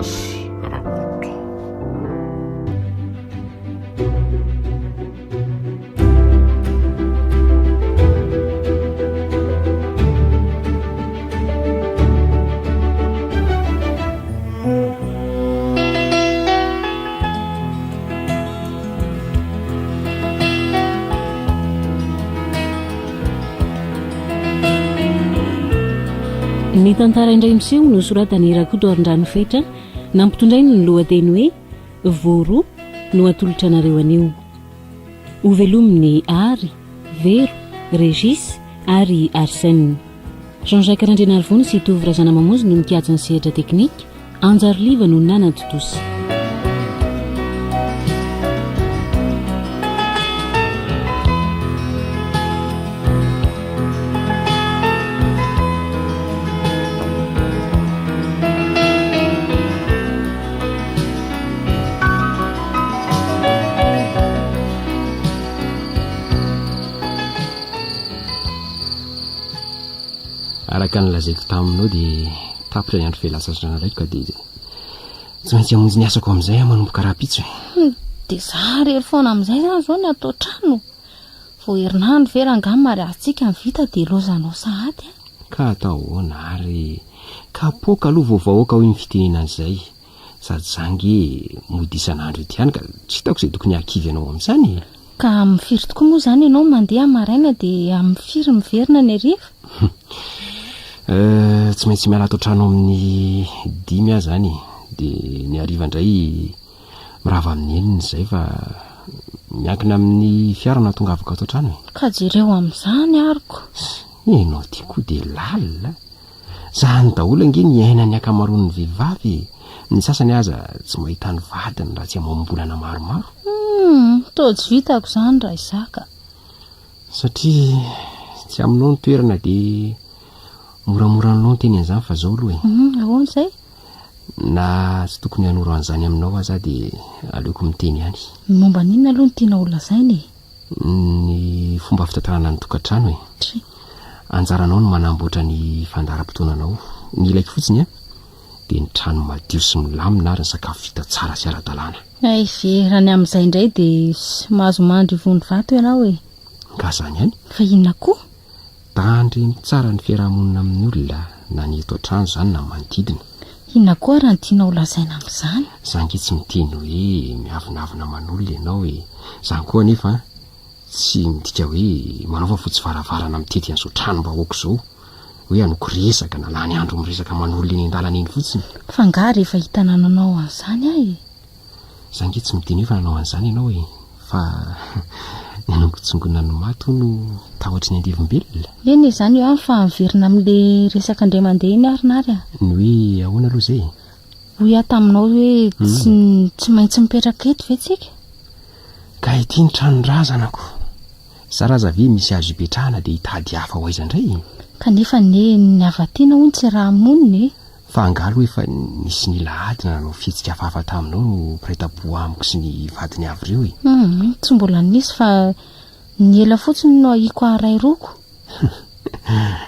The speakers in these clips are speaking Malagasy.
azy Rakoto. Ny tantara indray miseho nosoratan'i Rakotoarindrano Fetra nampitondrainy ny lohateny hoe Voaroa no atolotra anareo anio. Hovelomin'i Ary, Vero, Régis ary Arsène. Jean-Jacques Randrianarivony sy Tovo Razanamamonjy no nikajy ny sehatra teknika, Anjary Liva no nanatontosa. Araka ny lazaiko taminao dia tapitra ny andro fialan-tsasatra nalaiko ka dia tsy maintsy hamonjy ny asako amin'izay aho manomboka rahampitso e. Hmm, dia za irery foana amin'izay izany izao ny ato an-trano. Vao herinandro ve rangahy mariazintsika no vita dia lozanao sahady a. Ka atao ahoana ary? Kapoaka aloha vao vahoaka hoy ny fitenenana izay. Sady za nge mody isan'andro eto ihany ka tsy hitako izay tokony hahakivy anao amin'izany e. Ka amin'ny firy tokoa moa izany ianao mandeha maraina dia amin'ny firy miverina ny hariva? Euh, tsy maintsy miala ato an-trano amin'ny dimy aho izany e. Dia ny hariva indray mirava amin'ny enina izay fa miankina amin'ny fiara no hahatongavako ato an-trano e. Ka jereo amin'izany aroko. Ianao ity koa dia lalina. Zany daholo ange ny iainan'ny ankamaroan'ny vehivavy e! Ny sasany aza tsy mahita ny vadiny raha tsy amam-bolana maromaro. Humm, toa tsy vitako izany raha izaho ka. Satria tsy aminao ny toerana dia moramora aminao ny teny an'izany fa zao aloha e. Humm, ahoana izay? Na tsy tokony hanoro an'izany aminao aza aho dia aleoko miteny ihany. Ny momba ny inona aloha no tianao holazaina e? Ny fomba fitantanana ny tokantrano e. Tsia. Anjaranao ny manamboatra ny fandaharam-potoananao. Ny ilaiko fotsiny an, dia ny trano madio sy milamina ary ny sakafo vita tsara sy ara-dalàna. Hay ve, raha ny amin'izay indray dia mahazo mandry ivon'ny vato ianao e. Nga izany ihany? Fa inona koa? Tandremo tsara ny fiaraha-monina amin'ny olona, na ny eto an-trano izany na ny manodidina. Inona koa ary no tianao holazaina amin'izany? Za ange tsy miteny hoe miavonavona aman'olona ianao e. Izany koa anefa an, Tsy midika hoe manaova fotsy varavarana mitety an'izao tranom-bahoaka izao, hoe hanoko resaka na lany andro miresaka aman'olona eny an-dalana eny fotsiny. Fa angaha rehefa hita nanao an'izany aho e? Za ange tsy miteny hoe fa nanao an'izany ianao e, fa ny hanongotsongona ny maty hono tahotry ny andevombelona. Eny e, izany eo ihany fa miverina amin'ilay resaka indray mandeha iny ary Nary a. Ny hoe ahoana aloha izay e? Hoy aho taminao hoe tsy tsy maintsy mipetraka eto ve tsika? Ka ity ny tranon-drazana ko. Zara aza ve misy azo ipetrahana dia hitady hafa ho aiza indray e? Kanefa anie ny hava-tiana hono tsy raha monina e! Fa angaha aloha efa nisy nila ady na nanao fihetsika hafahafa taminao no mpiray tampo amiko sy ny vadiny avy ireo e? Hum, tsy mbola nisy fa ny ela fotsiny no ahiako haharay roko.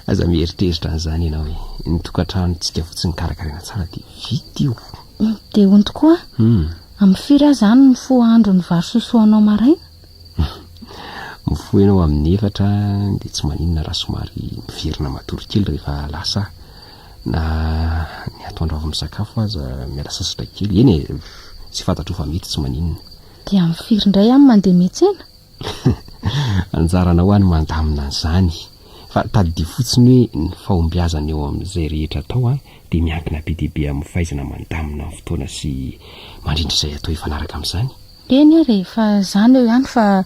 Aza mieritreritra an'izany ianao e! Ny tokantranontsika fotsiny karakaraina tsara dia vita io. Dia hono tokoa, amin'ny firy aho izany mifoha andro ny vary sosoanao maraina? Mifoha ianao amin'ny efatra dia tsy maninona raha somary miverina matory kely rehefa lasa aho. Na ny atoandro avy misakafo aza miala sasatra kely. Eny e, tsy fantatro fa mety tsy maninona. Dia amin'ny firy indray aho no mandeha miantsena? Anjaranao any mandamina an'izany. Fa tadidio fotsiny hoe ny fahombiazana eo amin'izay rehetra atao dia miankina be dia be amin'ny fahaizana mandamina ny fotoana sy mandrindra izay atao hifanaraka amin'izany. Eny ary e, fa izany eo ihany fa i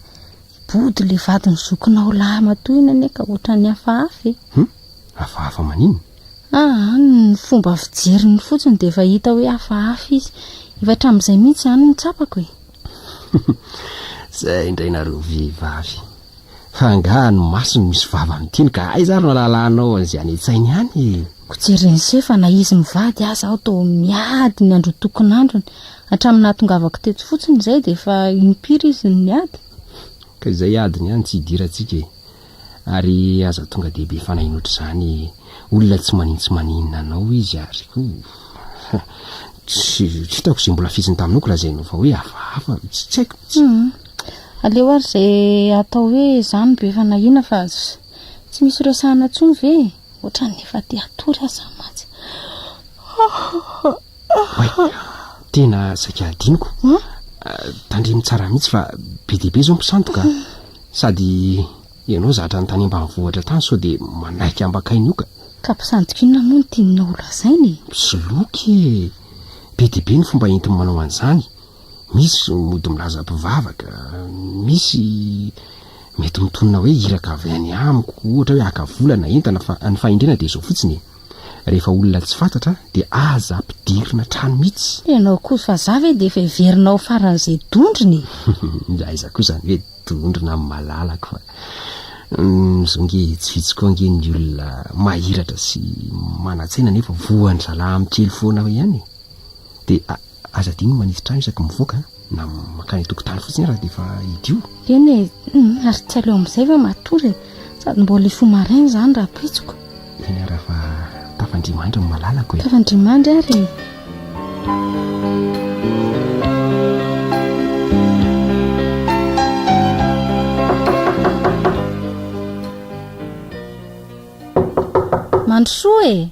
Bodo ilay vadin'ny zokinao lahy matoa iny anie ka ohatran'ny hafahafa e. Hum? Hafahafa maninona? Aa, ny fomba fijeriny fotsiny dia efa hita hoe hafahafa izy. Efa hatramin'izay mihitsy izany no tsapako e. Zay indray nareo vehivavy. Fa angaha ny masony misy vava miteny ka aiza ary no ahalalanao an'izay any an-tsainy any e? Ko jeren'i se fa na izy mivady aza aho toa miady ny androtokon'androny. Hatramin'ny nahatongavako teto fotsiny izay dia efa impiry izy no niady. Ka izay adiny ihany tsy idirantsika e. Ary aza tonga dia be fanahiana ohatr'izany olona tsy manin-tsy maninona anao izy ary koa. Tsy hitako izay mbola fihetsiny taminao ko lazainao fa hoe hafahafa, tsy haiko mihitsy. Hum. Aleo ary izay atao hoe izaho no be fanahiana fa tsy misy resahana intsony ve e? Ohatran'ny efa te hatory aho izany mantsy. Oay, tena saika hadinoko. Tandremo tsara mihitsy fa be dia be izao mpisandoka a. Sady ianao zatra ny tany ambanivohitra tany sao dia manaiky ambakaina io ka. Ka mpisandoka inona moa no tianao ho lazaina e? Misoloky e! Be dia be ny fomba entiny manao an'izany. Misy mody milaza mpivavaka, misy mety mitonona hoe iraka avy any amiko, ohatra hoe haka vola na entana fa ny fahendrena dia izao fotsiny e! Rehefa olona tsy fantatra dia aza ampidirina trano mihitsy. Ianao koa fa za ve dia efa heverinao faran'izay dondrona e! Aiza koa izany hoe dondrona amin'ny malalako fa izao nge tsy vitsy koa ange ny olona mahiratra sy manan-tsaina nefa voan-dry zalahy amin'ny kely foana ihany e! Dia aza adino ny manitsy trano isaky mivoaka an! Na mankany an-tokotany fotsiny ara dia efa idio. Eny e, ary tsy aleo amin'izay ve matory e! Sady mbola hifoha maraina izany rahampitsoko. Eny ara fa tafandria mandry ny malalako e! Tafandria mandry ary e! Mandrosoa e!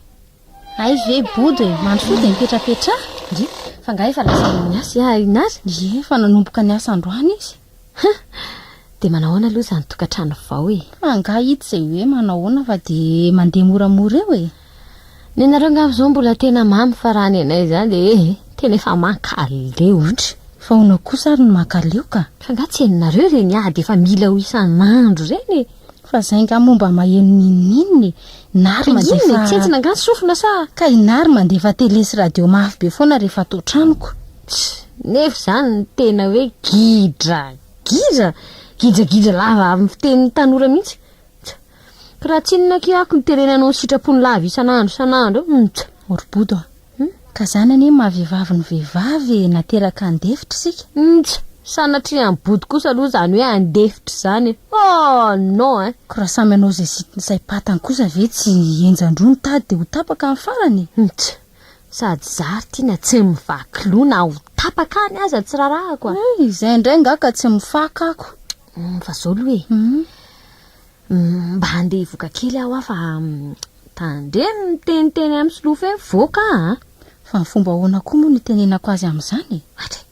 Hay ve bodo e! Mandrosoa dia mipetrapetraha! Ndry, fa angaha efa lasa niasa i Aina ary? Ie, efa nanomboka niasa androany izy. Huh! Dia manao ahoana aloha izany tokantrano vao e? Fa angaha ito izay hoe manao ahoana fa dia mandeha moramora eo e! Ny anareo angamba izao mbola tena mamy fa raha ny anay izany dia eh! Tena efa mankaleo. Ndry, fa ahoana kosa ary ny mankaleo ka? Fa angaha tsy henonareo ireny ady efa mila ho isan'andro ireny e? Fa zay nga moa mba maheno n'inon'inona e! Nary Fa inona e? mandefa. Tsentsina angaha ny sofina sa? Ka i Nary mandefa télé sy radio mafy be foana rehefa ato an-tranoko. Tss! Nefa izany no tena hoe gidra gidra! Gidragidra lava amin'ny fitenin'ny tanora mihitsy. Tss! Ka raha tsy inona akia ako no tenenanao ny sitrapony lava isan'andro isan'andro eo. Tss! Ry Bodo a! Ka zany anie maha vehivavy ny vehivavy e, nateraka handefitra isika. Ntsy! Sanatria an'i Bodo kosa aloha izany hoe handefitra izany e! Oh non hein! Ko raha samy hanao izay saim-patany kosa ve tsy henjan-droa ny tady dia ho tapaka amin'ny farany e! Ntsy! Sady za ry tiana tsy mivaky loha na ho tapaka any aza tsy rarahako a! Hay! Izay indray nga ka tsy mifaka ako! Fa zao aloha e! Mba handeha hivoaka kely aho fa tandremo miteniteny amin'i Solofo hoe mivoaka aho a! Fa ny fomba ahoana koa moa no itenenako azy amin'izany e? Atra e!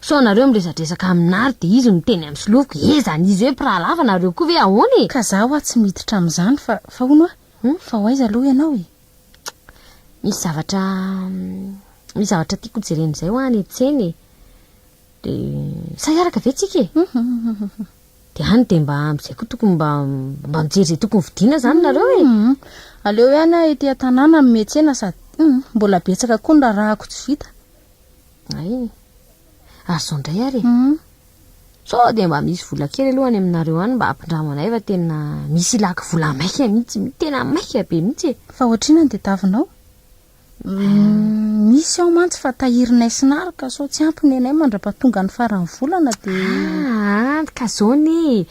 Sao nareo miresadresaka amin'Nary dia izy no miteny amin'i Solofoko, eza an'izy hoe mpirahalahy fa nareo koa ve ahoana e? Ka za hoa tsy miditra amin'izany fa fa hono hoa, fa ho aiza aloha ianao e? Misy zavatra misy zavatra tiako hojerena izay hoa any an-tsena e! Dia sa hiaraka ve tsika e? Dia any dia mba amin'izay koa tokony mba mba mijery izay tokony vidiana izany nareo e. Aleo ihany aho ety an-tanàna no miantsena sady mbola betsaka koa ny raharahako tsy vita. Hay. Ary izao indray ary e. Sao dia mba misy vola kely aloha any aminareo any mba ampindramo anay fa tena misy ilako vola maika mihitsy, tena maika be mihitsy e. Fa ohatr'inona ny tadiavinao? Misy ao mantsy fa tahirinay sy Nary ka sao tsy ampy ny anay mandrapatonga ny faran'ny volana dia. Ah, ka zao anie e!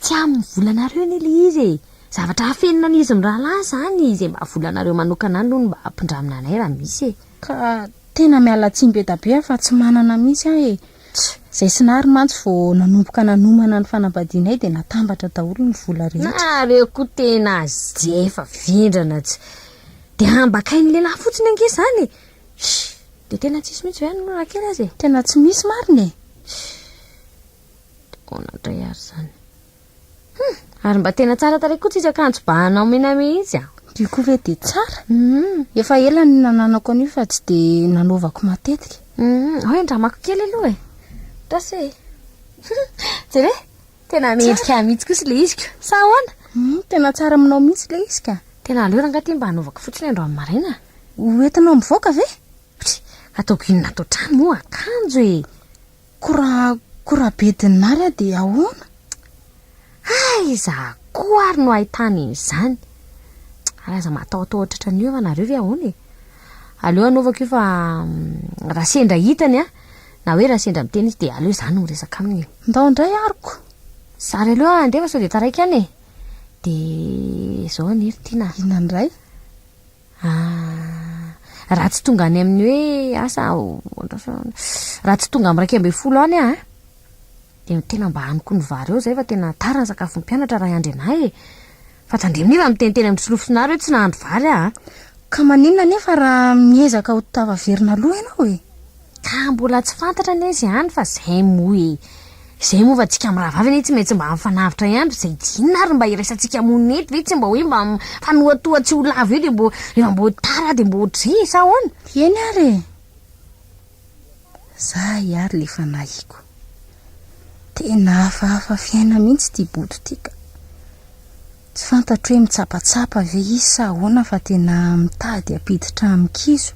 Tsy amin'ny volanareo anie ilay izy e! Zavatra afenina an'izy mirahalahy izany, izay mba volanareo manokana any aloha no mba ampindramina anay raha misy e! Ka tena miala tsiny be da be aho fa tsy manana mihitsy aho e! Izay sy Nary mantsy vao nanomboka nanomana ny fanambadianay dia natambatra daholo ny vola rehetra. Nareo koa tena zefa vendrana tsy. Dia ambakain'ny lehilahy fotsiny ange izany e! Shh! Dia tena tsisy mihitsy ve any aloha raha kely aza e? Tena tsy misy marina e! Shh! Dia ahoana indray ary izany? Hum! Ary mba tena tsara tarehy koa tsisy akanjo bahanao mena mihitsy an! Io koa ve dia tsara? Hum! Efa ela no nananako an'io fa tsy dia nanaovako matetika. Hum! Ao andramako kely aloha e! Andraso e! Hum! Jereo e! Tena mendrika mihitsy kosa ilay izy ka! Sa ahoana? Hum, tena tsara aminao mihitsy ilay izy ka! Tena aleo rangahy ity mba hanaovako fotsiny androany maraina. Ho entinao mivoaka ve? Otry, ataoko inona ato an-trano moa akanjo e! Ko raha, ko raha bedin'i Nary aho dia ahoana? Aiza koa ary no ahitana an'izany? Ary aza matahotahotra ohatran'io fa nareo ve ahoana e? Aleo hanaovako io fa raha sendra hitany an, na hoe raha sendra miteny izy dia aleo izaho no miresaka aminy e. Ndao indray aroko. Zary aleo aho handeha fa sao dia taraiky any e. Dia izao anie ry Tiana a. Inona indray? Ah. Raha tsy tonga any amin'ny hoe asa raha tsy tonga amin'ny 11 any aho an, dia tena mba haniko ny vary eo izay fa tena tara ny sakafon'ny mpianatra raha hiandry an'ahy e. Fa tandremo nefa miteniteny amin-dry Solofo sy Nary hoe tsy nahandro vary aho an. Ka maninona anefa raha miezaka ho tafaverina aloha ianao e? Ka mbola tsy fantatra anie izany fa izay moa e. Izay moa fa tsika mirahavavy anie tsy maintsy mba mifanavotra ihany fa izay tsy inona ary mba iraisantsika monina eto ve tsy mba hoe mba mifanohatoha tsy ho lavo eo dia mbo rehefa mbo tara dia mbo ohatr'izay e sa ahoana? Eny ary e! Zay ary le fanahiko. Tena hafahafa fiaina mihitsy ity bodo ity ka. Tsy fantatro hoe mitsapatsapa ve izy sa ahoana fa tena mitady hampiditra ahy amin'ny kizo.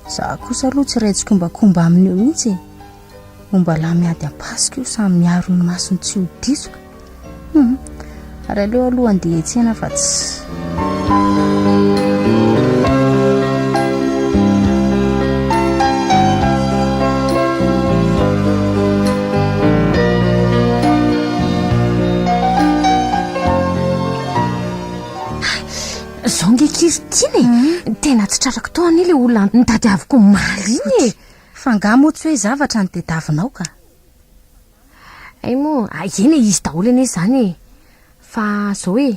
Za kosa aloha tsy iray tsikombakomba aminy eo mihitsy e. Ombalahy miady am-pasika io samy miaro ny masony tsy ho diso ka. Hum. Ary aleo aloha andeha hiantsena fa tsy. Zao nge ankizy tiana e! Hmm. Tena tsy tratrako tao anie le olona nitadiaviko omaly iny e! Fa angaha moa tsy hoe zavatra no tediavinao ka? Hay moa, ah, eny e, izy daholo anie izany e. Fa zao e,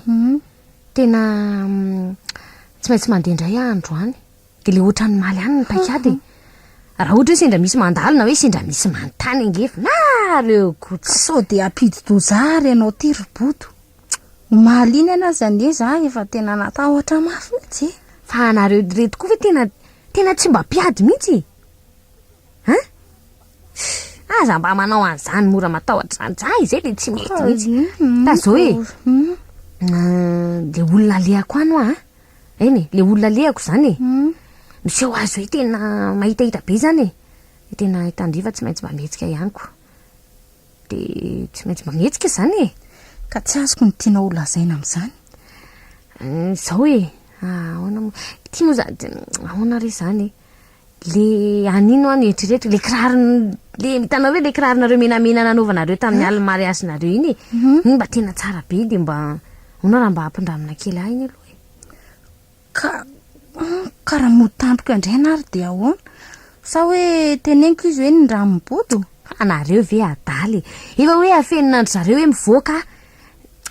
tena tsy maintsy mandeha indray aho androany. Dia le ohatran'ny omaly ihany ny paikady e. Raha ohatra hoe sendra misy mandalo na hoe sendra misy manontany ange fa nareo koa tsy. Sao dia hampidi-doza ary ianao ity ry Bodo. Omaly iny anie aza anie za efa tena natahotra mafy mihitsy e. Fa nareo ireto koa ve tena tena tsy mba mpiady mihitsy e? Hein? Aza mba manao an'izany mora matahotra izany. Za izay dia tsy mety mihitsy. Fa zao e. Le olona alehako any hoa an. Eny e, le olona alehako izany e. Miseho azy hoe tena mahitahita be izany e. Dia tena hitandriva fa tsy maintsy mba mihetsika ihany ko. Dia tsy maintsy mba mihetsika izany e. Ka tsy azoko ny tianao ho lazaina amin'izany. Izao e, ahoana moa, ity moa izany, ahoana re izany e. Le anino aho no eritreretiko, le kiraro, le hitanao ve le kiraronareo menamena nanaovanareo tamin'ny alin'ny mariazinareo iny e? Mhm. Iny mba tena tsara be dia mba ahoana raha mba ampindramina kely ahy iny aloha e? Ka ka raha mody tampoka indray na ary dia ahoana? Sa hoe teneniko izy hoe nindramin'i Bodo? Fa nareo ve adala e? Efa hoe afenina an-dry zareo hoe mivoaka aho.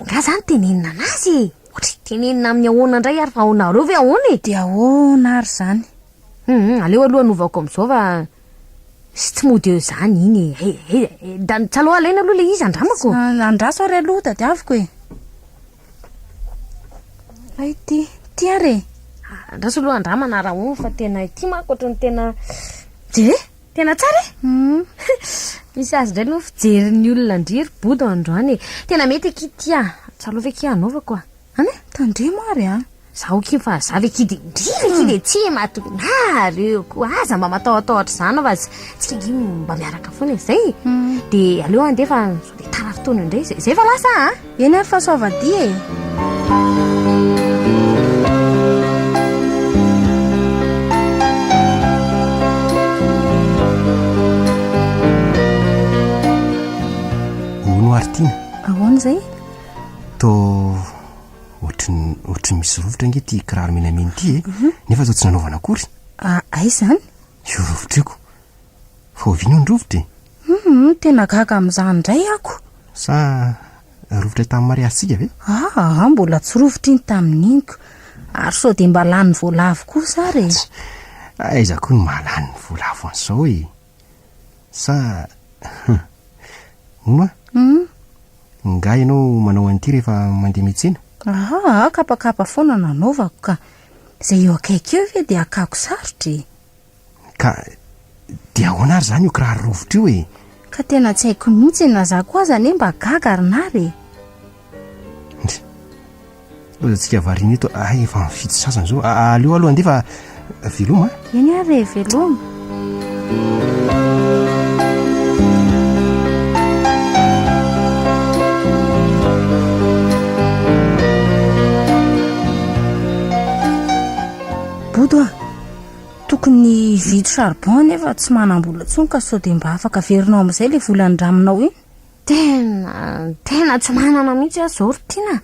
Nga zany tenenina anazy e? Ohatry tenenina amin'ny ahoana indray ary fa nareo ve ahoana e? Dia ahoana ary izany? Hum, aleo aloha anovako amin'izao fa sy tsy mody eo izany iny e. He, he, he, da tsy aleo alaina aloha ilay izy andramako. Andraso ary aloha tadiaviko e. Hay ity, ity ary e. Andraso aloha andramana raha hono fa tena ity manko ohatran'ny tena Jereo, tena tsara e. Hum. Misy azy indray aloha fijerin'ny olona ndry ry bodo androany e. Tena mety akia ity a. Tsy aleo ve akia hanaovako a. An e? Tandremo ary an. Zaho akia fa za ve akia dia ndry ve akia dia tsy matoky nareo koa aza mba matahotahotra izany fa tsika ange mba miaraka foana e zay e. Dia aleo andeha fa sao dia tara fotoana indray zay. Zay fa lasa a. Eny ary fa soavadia e. Hono ary Tiana. Ahoana izay? Toa ohatry ny ohatry ny misy rovitra ange ity kiraro menamena ity e. Mhm. Nefa toa tsy nanaovana akory. Ah, aiza izany? Io rovitra io ko. Fa oviana io ny rovitra e? Hum, tena gaga amin'izany indray ako. Sa rovitra tamin'ny mariazintsika ve? Ah, mbola tsy rovitra iny tamin'iny ko. Ary sao dia mba lanin'ny voalavo kosa ary e. Aiza koa no mahalany ny voalavo an'izao e. Sa hono a? Hum. Nga ianao manao an'ity rehefa mandeha miantsena? Aa, kapakapa foana no anaovako ka. Izay eo akaiky eo ve dia hakako sarotra e? Ka dia ahoana ary izany io kiraro rovitra io e? Ka tena tsy haiko mihitsy e, na za koa aza anie mba gaga ry Nary e. Ndry. Lozantsika variana eto, ay efa mifidy sasany izao. Aleo aloha andeha fa veloma a. Eny ary e, veloma. Bodo a, tokony hividy charbon nefa tsy manam-bola intsony ka sao dia mba afaka averinao amin'izay ilay vola nindraminao iny. Tena, tena tsy manana mihitsy aho izao ry Tiana.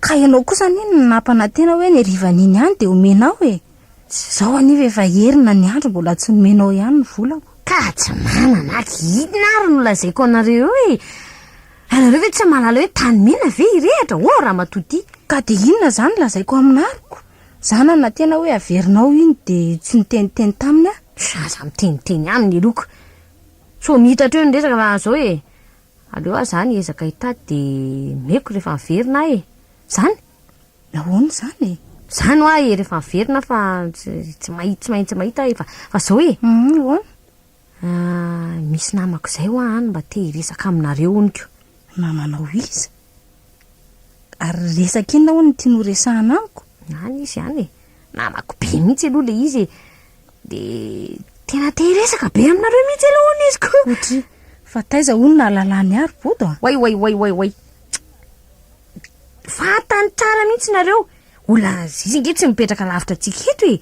Ka ianao kosa anie no nampanantena hoe ny harivan'iny ihany dia omenao e. Zao anie efa herina ny andro mbola tsy nomenao ihany ny volako. Ka tsy manana aky inona ary no lazaiko anareo eo e! Anareo ve tsy mahalala hoe tany mena ve hirehatra? Oh ramatoa ty! Ka dia inona izany lazaiko aminariko? Za nanantena hoe averinao iny dia tsy niteniteny taminy aho. Aza miteniteny aminy aloha ko! Sao mihitatra eo ny resaka fa zao e! Aleo aho zany hiezaka hitady dia omeko rehefa miverina aho e! Zany? Nahoana izany e? Zany hoa e, rehefa miverina aho fa tsy mahita tsy maintsy mahita aho e, fa zao e! Ahoana? Misy namako izay hoa any mba te hiresaka aminareo hono ko. Namanao iza? Ary resaka inona hono no tiany ho resahana amiko? Any izy any e! Namako be mihitsy aloha ilay izy e! Dia tena te hiresaka be aminareo mihitsy aloha hono izy ko! Otry, fa taiza hono nahalalany ahy ry Bodo a? Oay oay oay oay oay! Fantany tsara mihitsy nareo! Olona izy ange tsy mipetraka lavitra antsika eto e!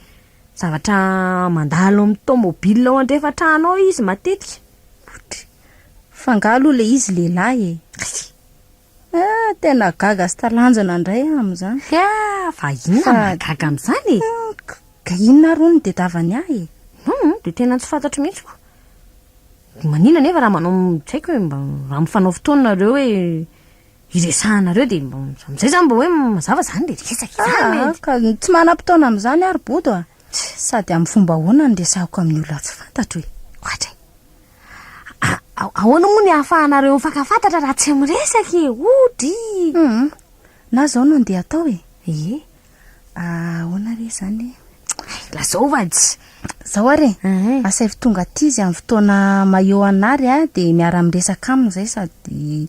Zavatra mandalo amin'ny tomobile ao andrefan-trano ao izy matetika. Otry, fa angaha aloha ilay izy lehilahy e? Ah, tena gaga sy talanjona indray aho amin'izany. Ah, fa inona no mahagaga amin'izany e? Ka inona ary hono no tadiavany ahy e? Hum, dia tena tsy fantatro mihitsy ko. Maninona anefa raha manao, tsy haiko hoe mba raha mifanao fotoana nareo hoe hiresahanareo dia mba amin'izay izany mba hoe mazava izany ilay resaka izany e. Ah, ka tsy manam-potoana amin'izany aho ry Bodo a. Sady amin'ny fomba ahoana no resahako amin'ny olona tsy fantatro e? Ohatra e. Ahoana moa ny ahafahanareo mifankafantatra raha tsy miresaka e? Odry! Hum, na izao no andeha atao e. Ie. Ahoana re izany e? Lazao fa tsy. Izao ary e, asaivo tonga aty izy amin'ny fotoana maha-eo an'Ary a, dia miara-miresaka aminy izay sady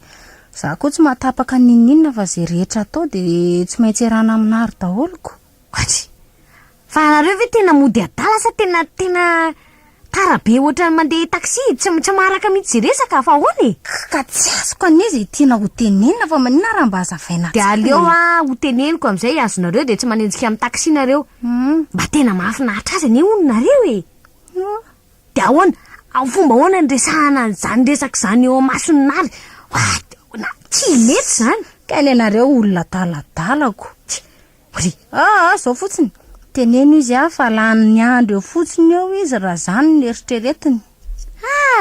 izaho koa tsy mahatapaka n'inon'inona fa izay rehetra atao dia tsy maintsy iarahana amin'Ary daholo ko. Ohatry. Fa nareo ve tena mody adala sa tena tena tara be ohatran'ny mandeha taxi tsy tsy maharaka mihitsy ze resaka fa ahoana e? Ka tsy azoko anie ze tiana ho tenenina fa maninona raha mba hazavaina tsara e? Dia aleo aho ho teneniko amin'izay azonareo dia tsy manenjika amin'ny taxi nareo. Mba tena mahafinaritra azy anie hono nareo e! Dia ahoana? Amin'ny fomba ahoana no resahana an'izany resaka izany eo imason'i Nary? What? Tsy mety izany! Kay ny anareo olona adaladala ko! Ry. Aa, zao fotsiny, teneno izy ah fa lany andro eo fotsiny eo izy raha zany no eritreretiny.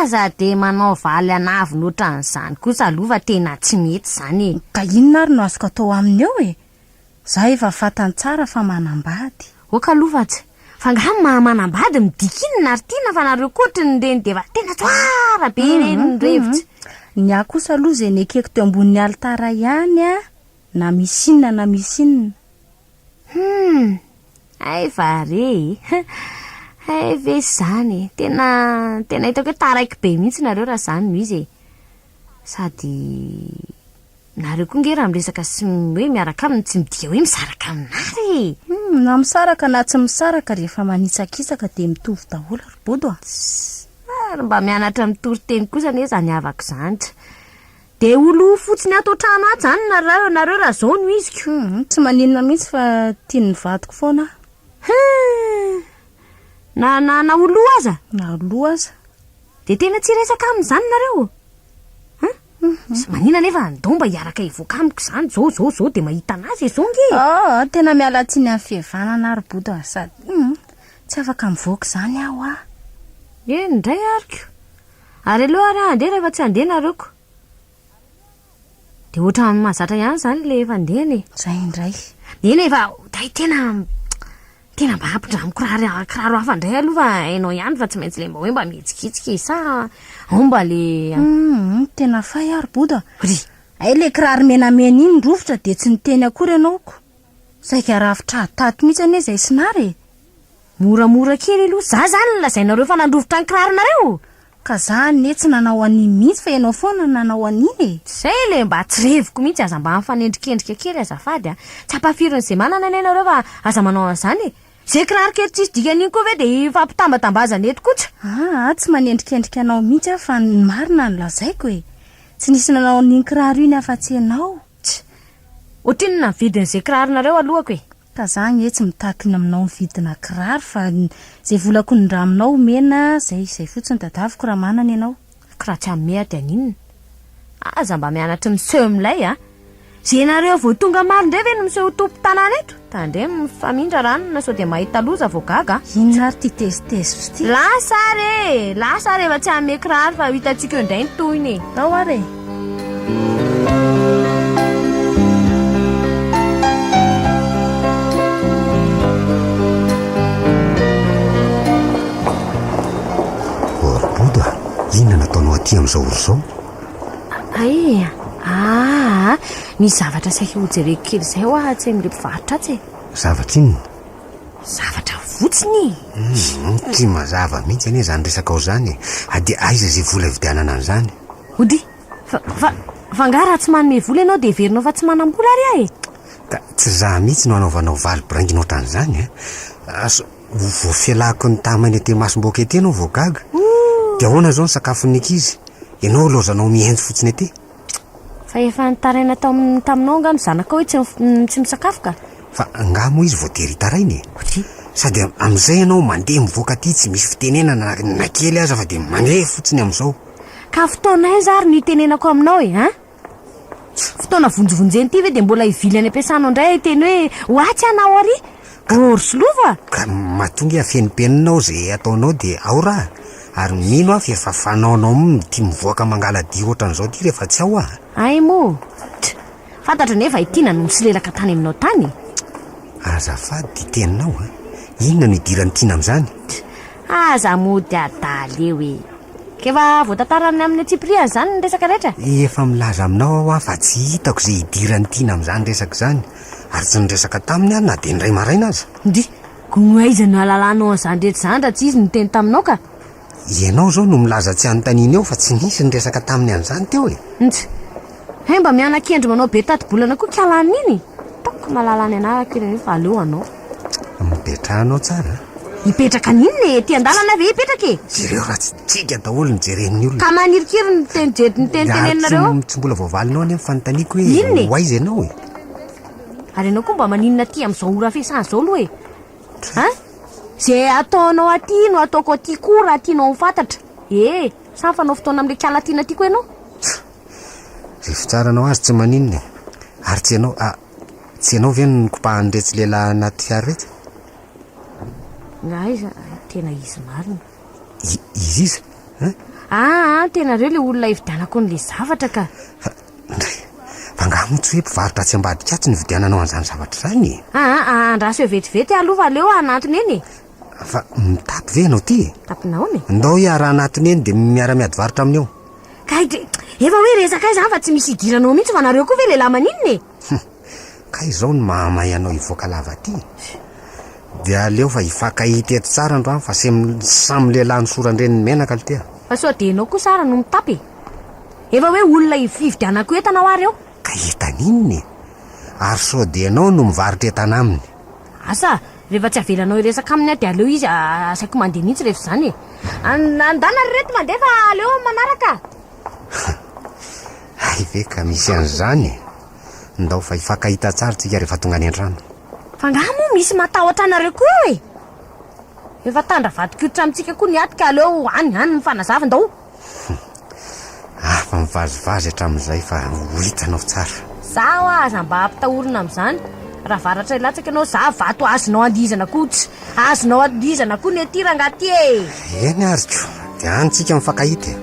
Aza dia manao valy an'avona ohatran'izany kosa aloha fa tena tsy mety izany e. Ka inona ary no azoko atao aminy eo e? Za efa fantany tsara fa manambady. Ok aloha fa tsy. Fa angaha ny maha manambady midika inona ry tiana fa nareo koa ohatrin'ireny dia efa tena tsara be ireny ny revy. Ny ahy kosa aloha izay nekeko teo ambonin'ny alitara ihany a. Na misy inona na misy inona. Hum! Hay va re e! Hay ve izany e! Tena, tena hitako hoe taraiky be mihitsy nareo raha izany no izy e! Sady nareo koa nge raha miresaka sy hoe miaraka aminy tsy midika hoe misaraka aminary e! Hum! Na misaraka na tsy misaraka rehefa manitsakitsaka dia mitovy daholo ry Bodo a! Tss! Ary mba mianatra mitory teny kosa anie izany havako izany. Dia ho lo fotsiny ato an-trano ato izany nareo nareo raha izao no izy ko. Hum, tsy maninona mihitsy fa tian'ny vadiko foana aho. Hum, na na na ho lo aza? Na ho lo aza. Dia tena tsy hiresaka aminy izany nareo? Hum? Tsy maninona anefa ndao mba hiaraka hivoaka amiko izany izao izao izao dia mahita an'azy e, izao ange e. Ah, tena miala tsiny amin'ny fihevanana aho ry Bodo a, sady hum, tsy afaka mivoaka izany aho ah. Eny indray ary ko. Ary aleo ary aho handeha rehefa tsy handeha nareo ko. Dia ohatran'ny mahazatra ihany izany ilay efa andehana e. Izay indray. Eny e, fa dai tena tena mba ampindramo kiraro kiraro hafa indray aloha fa hainao ihany fa tsy maintsy ilay mba hoe mba mihetsiketsika e, sa ao mba le Hum, tena fay aho ry Bodo a. Ry. Hay ilay kiraro menamena iny rovitra dia tsy niteny akory ianao ko. Saika rafitra tato mihitsy anie izay sinara e. Moramora kely aloha, za zany no lazainareo fa nandrovitra ny kiraronareo? Ka za anie tsy nanao an'iny mihitsy fa ianao foana no nanao an'iny e! Zay le mba tsy reviko mihitsy, aza mba mifanendrikendrika kely azafady a! Tsy ampahafirin'izay manana anie nareo fa aza manao an'izany e! Ze kiraro kely tsisy dikany iny koa ve de hifampitambatambazana eto koa? Aa tsy manendrikendrika anao mihitsy aho fa ny marina no lazaiko e! Tsy nisy nanao an'iny kiraro iny afa-tsy ianao. Tch! Ohatrinona ny vidin'izay kiraronareo alohako e? Ka za anie tsy mitaky ny aminao ny vidina kiraro fa zay volako nindraminao omena zay zay fotsiny tadaviko raha manana ianao. Ko raha tsy hanome aho dia haninona? Aza mba mianatra miseho milay a! Ze nareo vao tonga maro indray ve no miseho ho tompon-tanàna eto? Tandremo mifamindra ranona sao dia mahita loza vao gaga a! Inona ary ity tezitezitra ity? Lasa ary e! Lasa ary efa tsy hanome kiraro fa ho hitantsika eo indray ny tohiny e! Ao ary e! Ô ry Bodo a! Inona no ataonao aty amin'izao ora izao? Hay! Aa! Misy zavatra saika hojereko kely izay hoa atsy amin'ilay mpivarotra atsy e! Zavatra inona? Zavatra fotsiny e! Hum, tsy mazava mihitsy anie izany resakao izany e! Ah, dia aiza izay vola hividianana an'izany? Ody! Fa, fa, fa angaha raha tsy manome vola ianao dia heverinao fa tsy manam-bola ary aho e? Ka tsy izaho mihitsy no hanaovanao valy boraingina ohatran'izany a! Asa, ho voafelako ny taha-maina ety imasom-bahoaka ety ianao vao gaga. Dia ahoana izao ny sakafon'ny ankizy? Ianao ilaozanao mihaino fotsiny ety. Fa efa nitaraina tamin'ny taminao angaha ny zanakao hoe tsy tsy misakafo ka? Fa angaha moa izy voatery hitaraina e? Oty. Sady amin'izay ianao mandeha mivoaka aty tsy misy fitenenana na kely aza fa dia mandeha fotsiny amin'izao. Ka fotoana aiza ary no hitenenako aminao e, an? Fotoana vonjivonjena ity ve dia mbola hivily any am-piasana ao indray hiteny hoe ho atsy aho na ho ary? Gory sy lova! Ka matoa nge afenimpeninao izay ataonao dia ao raha, ary mino aho fa efa fanaonao mihitsy ity mivoaka mangala-dia ohatran'izao ity rehefa tsy ao aho. Hay moa! Tch! Fantatro anefa i Tiana no nisolelaka tany aminao tany e! Azafady ity teninao a! Inona no idiran'i Tiana amin'izany? Tch! Aza mody adala eo e! K'efa voatantarany amin'ny antsipiriany izany ny resaka rehetra? Efa milaza aminao aho fa tsy hitako izay idiran'i Tiana amin'izany resaka izany, ary tsy niresaka taminy aho na dia indray maraina aza. Ndry! Koa aiza no ahalalanao an'izany rehetra izany raha tsy izy no niteny taminao ka? Ianao izao no milaza tsy anontaniana eo fa tsy nisy niresaka taminy an'izany teo e! Ntsy! Hay mba miana-kendry manao be tati-bolana koa kialany iny! Ataoko mahalala ny anarako ireny fa aleo anao. Mipetraha anao tsara a! Hipetraka an'inona e? Ety an-dalana ve hipetraka e? Jereo raha tsy tsika daholo ny jeren'ny olona. Ka manirikiry ny teny je- ny teny teneninareo Ary tsy mbola voavalinao anie ny fanontaniako hoe Inona e? ho aiza ianao e? Ary ianao koa mba maninona aty amin'izao ora fiasana izao aloha e? An? Izay ataonao aty no ataoko aty koa raha tianao ho fantatra. E! Sa mifanao fotoana amin'ilay kala tiana aty koa ianao? Izay fitsaranao azy tsy maninona e! Ary tsy ianao, ah, tsy ianao ve no nikopahan'iretsy lehilahy anaty fiara iretsy? Nga aiza? Tena izy marina. I, izy iza? Hein? Ah, ah, tena reo le olona hividianako an'le zavatra ka. Fa, ndray, fa angaha moa tsy hoe mpivarotra atsy ambadika atsy no hividiananao an'izany zavatra izany e? Ah, ah, andraso eo vetivety aloha fa aleo hanantona eny e. Fa mitapy ve ianao ty e? Tapina ahoana e? Ndao hiara hanatona eny dia miara-miady varotra aminy eo. Kay dre, efa hoe resaka aiza fa tsy misy idiranao mihitsy fa nareo koa ve lehilahy maninona e? Kay izao no mahamay anao hivoaka lava aty. Dia aleo fa hifankahita eto tsara androany fa sem samy lehilahy nosoran-dreniny menaka aloha ty a. Fa sao dia ianao kosa ara no mitapy e? Efa hoe olona hividianako entana hoa reo. Ka entana inona e? Ary sao dia ianao no mivarotra entana aminy? Asa, rehefa tsy avelanao hiresaka aminy aho dia aleo izy asaiko mandeha mihitsy rehefa izany e. Andana ry reto mandeha fa aleo amin'ny manaraka. Hay ve ka misy an'izany e? Ndao fa hifankahita tsara tsika rehefa tonga any an-trano. Fa angaha moa misy matahotra anareo koa eo e? Efa tandra vadin-koditra amintsika koa ny aty ka aleo any any mifanazava ndao. Hafa mivazivazy hatramin'izay fa ho hitanao tsara. Za hoa aza mba ampitahorina amin'izany. Raha varatra hilatsaka ianao za vato azonao andihizana koa tsy azonao andihizana koa ny aty rangaha ty e! Eny ary ko, dia any tsika mifankahita e.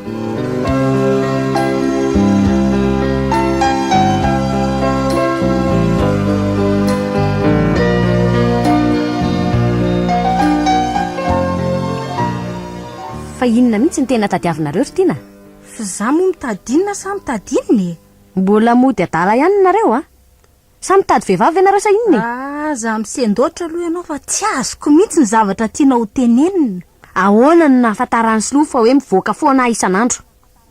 Fa inona mihitsy no tena tadiavinareo ry Tiana? F'izaho moa mitady inona sa mitady inona e? Mbola mody adala ihany nareo a! Sa mitady vehivavy ve nareo sa inona e? Aza misendoatra aloha ianao fa tsy azoko mihitsy ny zavatra tianao ho tenenina. Ahoana no nahafantaran'i Solofo fa hoe mivoaka foana aho isan'andro?